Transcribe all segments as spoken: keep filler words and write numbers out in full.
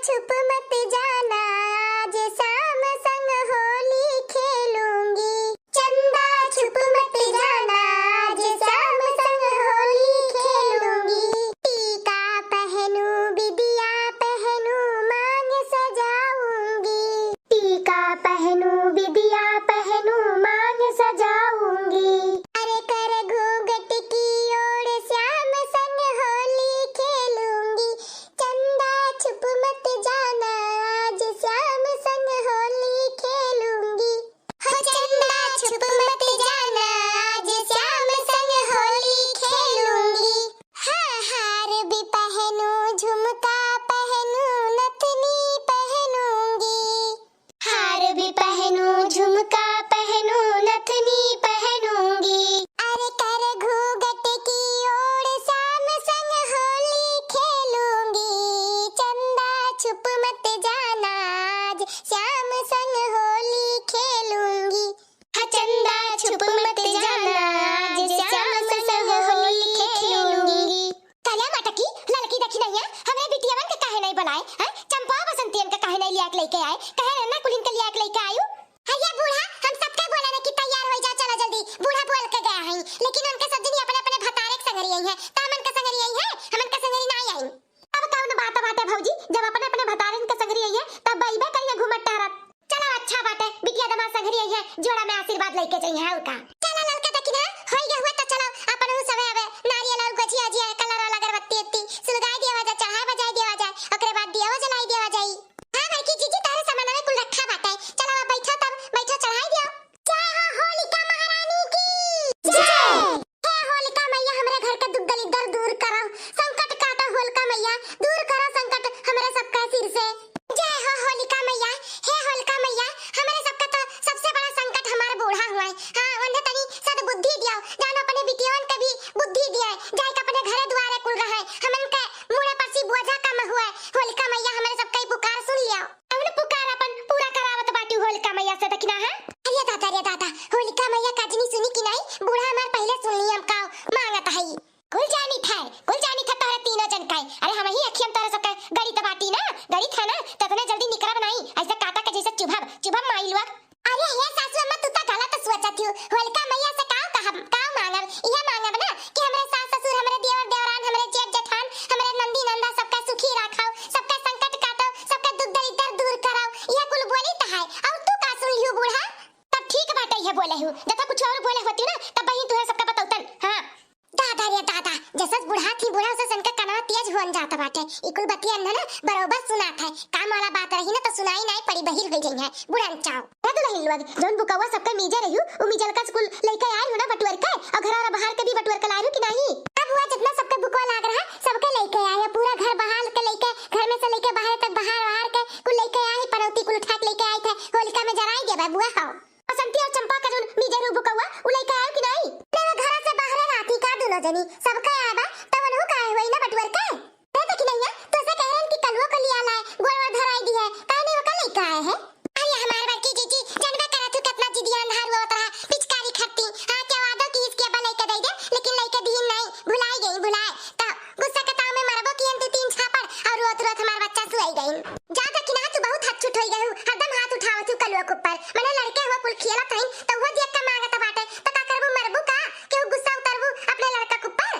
छुप मत जाना, आज श्याम संग होली खेलूंगी। चंदा छुप मत जाना, आज श्याम संग होली खेलूंगी। टीका पहनूं, बिदिया पहनूं, मांग सजाऊंगी। टीका पहनूं, बिदिया पहनूं, मांग सजाऊंगी। अरे कर घूंघट की ओर, श्याम संग होली खेलूंगी। चंदा छुप मत जाना, आज श्याम संग होली खेलूंगी। हो चंदा छुप मत जाना, आज श्याम संग होली खेलूंगी। हाँ, हार भी पहनूं, झुमका पहनूं, नथनी पहनूंगी। हार भी पहनूं, झुमका पहनूं, नथनी पहनूंगी। अरे कर घूंघट की ओर, श्याम संग होली खेलूंगी। चंदा छुप मत जाना, आज श्याम संग होली खेलूंगी। हाँ चंदा छुप मत जाना, आज श्याम संग होली खेलूंगी। काल्या मटकी, ललकी दखिनहिया, हमरे बिटियवन के काहे नहीं बुलाए, हैं? चंपा बसंतियन के काहे नहीं लिया के लेके आए? कहे रहना कुलिन के लिया के लेके आयु? है ये बूढ़ा, हम सबके बोले न कि तैयार हो जा, चला जल्दी। बूढ़ा बोल के गया है, लेकिन उनके सब जनी अपने अपने भतारे के संगरी आई है, त हमन के संगरी आई है, हमन के संगरी ना आई। अब कौन बात बाटे भौजी, जब अपने अपने भतारन के संगरी आई है, तब बइबे करिए घूमत टहरत। चलो अच्छा बाटे, बिटिया दमाद संगरी आई है, जोड़ा में आशीर्वाद लेके जाई है, और का। चला ललका दखिना, होई गए हुए त चलो, अपन हूँ सवे अबे नारियल और गोछिया उछिया, कलर वाला अगरबत्ती उत्ती सुलगाई दिया जाए, चढ़ाई बजाई दिया जाए, ओकरे बाद दिया जलाई दिया जाई। हाँ बड़की जीजी, तारे सामान में कुल रखा बाटे, चलो अब बैठो तब, बैठो चढ़ाई दियो। जय हो होलिका महारानी की जय। हे होलिका मैया, हमरे घर के दुख दलिद्दर दूर करो, संकट काटो होलिका मैया, दूर करो संकट हमरे सबका सिर से। जय हो होलिका मैया। हे होलिका मैया, हमरे सबका तो सबसे बड़ा संकट हमार बूढ़ा हुआ है। हाँ, उन्हें तनी सद्बुद्धि दियो, जानो अपने बिटियवन के भी बुद्धि दिए, जाए के अपने घरे दुआरे कुल रहे, हमन के मुड़े पर से बोझा कम हुए। होलिका मैया, हमरे सबका ई पुकार सुन लियो। कौन पुकार अपन पूरा करावत बाटी होलिका मैया से दखिना है? अरे दादा, अरे दादा, होलिका मैया का जनी सुनी कि नहीं? बूढ़ा हमार पहले सुन ली हम का मांगत है। कुल जानित है, कुल जानित है तोहरे तीनों जन का। अरे हम ही अखियम तोहरे सबके गणित बाटी ना, गणित है ना, तो इतने जल्दी निकरब नहीं, ऐसे काटा के जैसे चुभब, चुभब माई लोग। अरे हे सासू अम्मा, तू तो गलत सोचत हो। होलिका मैया से का कहब, का मांगब? इहे मांगब ना कि हमरे सास ससुर, हमरे देवर देवरान, हमरे जेठ जेठान, हमरे नंदी नंदा सबका सुखी राखो, सबका संकट काटो, सबका दुख दलिद्दर दूर करो। इहे कुल बोली त है। और तू का सुन लियो बूढ़ा? तब ठीक बाटे, इहे बोले हूँ। जब कुछ और बोले होती ना, तब बहिन तुहे सबका बतौतन। हाँ। दादा रे दादा, जसस बुढ़ात ही बूढ़ा, ओसस इनका कनवा तेज होन जात बाटे। ई कुल बतिया इन्हन ना बरोबर सुनात है। काम वाला बात रही ना तो सुनाई नाई पड़ी, बहिर हो जाई है। बुढ़न चाव। हे दुलहिन लोग, जौन बुकवा सबके मीजे रहियो, उ मीजल का कुल लइके आए हो ना बटुअर के, और घर और बाहर के भी बटुअर के लाए हो कि नहीं? अब हुआ जितना सबके बुकवा लाग रहा, सबके लइके आए है। पूरा घर बाहर के लइके, घर में से लइके बाहर तक, बाहर बाहर के कुल लइके आए है, पनौती कुल उठा के लइके आए थे, होलिका में जराई देबे बुआ हो। बसंती और चंपा का जोन मीजे रहू बुकवा, उ लइके आयो कि नाई? ले वो घरा से बाहरे रहती का दुनो जनी? सबका आए बा, तब उनहु का आए हुई ना बटुअर के? ए देखी नैया, तो से कह रहन कि कलुओ को लिया लाए, गोड़ वोड़ धराई दी है, काहे नहीं ओकर लइके आए है? अरे हमार बड़की जीजी, जानबे करत हूँ कितना जिदिया अन्हार हुआ उतरा, पिचकारी खत्ती, हाँ क्या वादो की इसके अब्बा लइके दे दे, लेकिन लइके दीन नहीं, भुलाई गई, भुलाए, तो गुस्सा के ताव में मरबो कियन दू तीन झापड़ और रोत रोत हमार बच्चा सुआई गई। जा दखिना, तू बहुत हद छुट होई गई हूँ, हरदम हाथ उठावत हूँ कलुआ के ऊपर। मने लड़के हुआ कुल खेलत हईन, त उहो जियत का मांगत बाटे, त का करबू, मरबू का? केहू गुस्सा उतरबू अपने लड़का के ऊपर?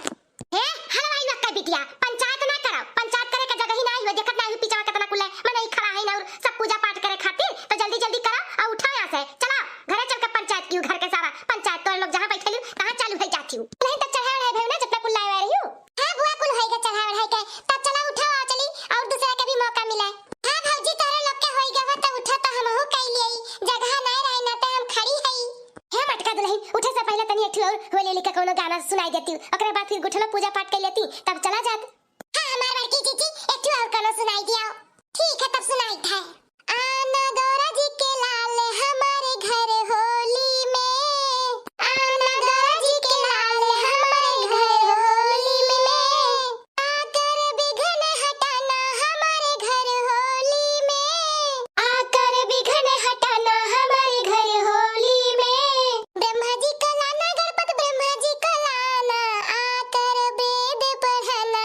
हे, हलवाई नक्का बिटिया, पंचायत ना करो, पंचायत करे के जगह ही ना आई हो, देखत ना आई हो पीछवा कितना कुल है, मने ही खड़ा है ना और सब पूजा पाठ करे खातिर, तो जल्दी जल्दी करो और उठो यहाँ से, चलो घरे चल के पंचायत की, घर के सारा पंचायत, तोरे लोग जहाँ बैठे लियो, तहाँ चालू है जाती हूँ। नहीं तो चढ़ाई उढ़ाई भयो ना, जितना कुल लाए वाए रही हूँ। हाँ बुआ, कुल होई गए चढ़ाई उढ़ाई के, तब चला उठो और चली और दूसरा के भी मौका मिले। हाँ भौजी, तोरे लोग के होई गए हो तो उठो तो हमहू कई लिए, जगह नहीं रही ना तो हम खड़ी हई। हे मटका दुलहिन, उठे से पहले तनी एक ठो और होली होली का कोनो गाना सुनाई देती, ओकरे बाद फिर गुठलो पूजा पाठ कर लेती, तब चला जात। हाँ हमार बड़की जीजी, एक ठो और कोनो सुनाई दिया। ठीक है, तब सुनाई था। आना गौरा जी के लाल हमारे घर होली में, आना गौरा जी के लाल हमारे घर होली में, आकर विघ्न हटाना हमारे घर होली में, आकर विघ्न हटाना हमारे घर होली में। ब्रह्मा जी को लाना गणपत, ब्रह्मा जी को लाना, आकर वेद पढ़ाना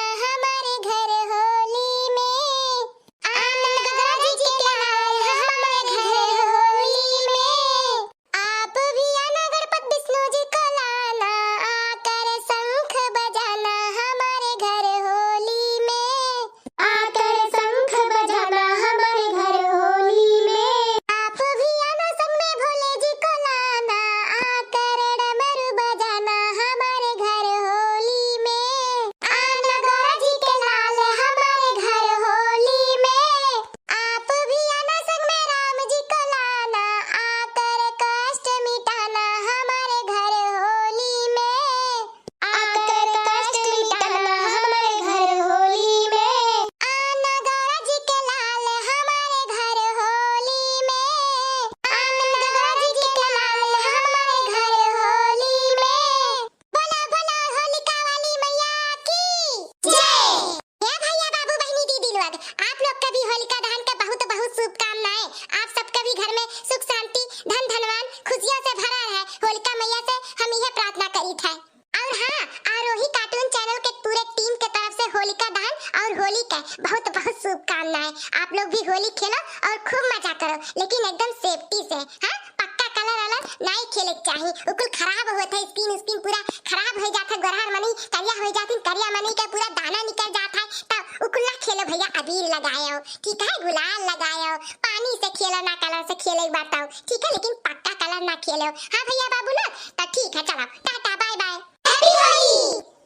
शुभकामनाएं। आप लोग भी होली खेलो और खूब मजा करो, लेकिन एकदम safety से, हाँ? पक्का कलर वलर नाहीं खेले के चाही, उ कुल खराब होत है, skin skin पूरा खराब होइ जात है, गोरहर मनई करिया होइ जात है, करिया मनई के पूरा दाना निकल जात है, तब उ कुल ना खेलो भैया, अबीर लगायो, ठीक है, गुलाल लगायो, पानी से खेलो ना, कलर से खेले के बात आओ, ठीक है, लेकिन पक्का कलर ना खेलो, हाँ भैया बाबू ना, तो ठीक है, चलो tata bye bye, happy Holi.